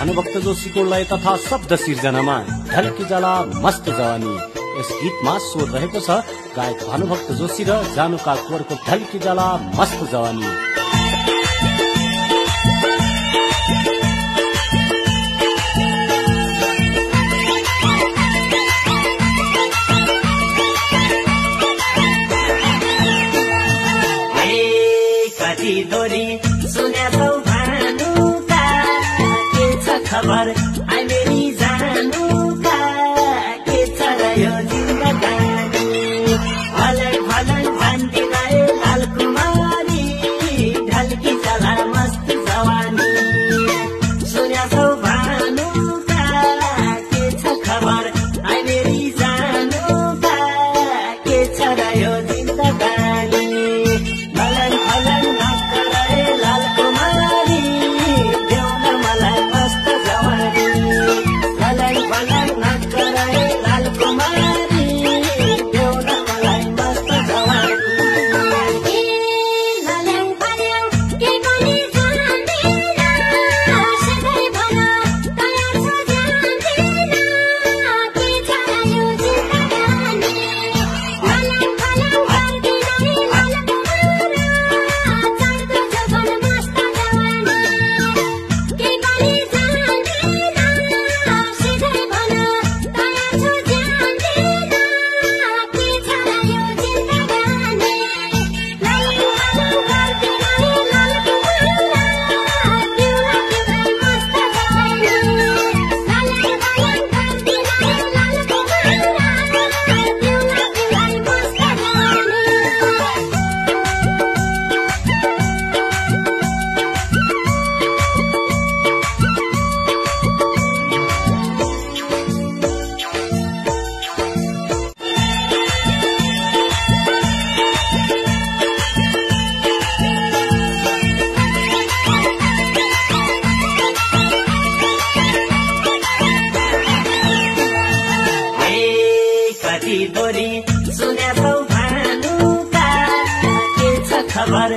भानुभक्त जोशीको लय तथा शब्द सिर्जनामा ढल्की जाला मस्त जवानी। यस गीतमा स्वर रहेको छ गायक भानुभक्त जोशी र जानुका कुवरको ढल्की जाला मस्त जवानी। दोरी सुन्याछौ भानुका के छ खबर आइमेरी जानुका के छ र यो जिन्दगानी। भलै भलै भन्दिन लाल कुमारी ढल्की जाला मस्त जवानी। सुन्याछौ भानुका के छ खबर आइमेरी जानुका के छ र यो जिन्दगानी। दोरी सुन्याछौ भानुका के छ खबर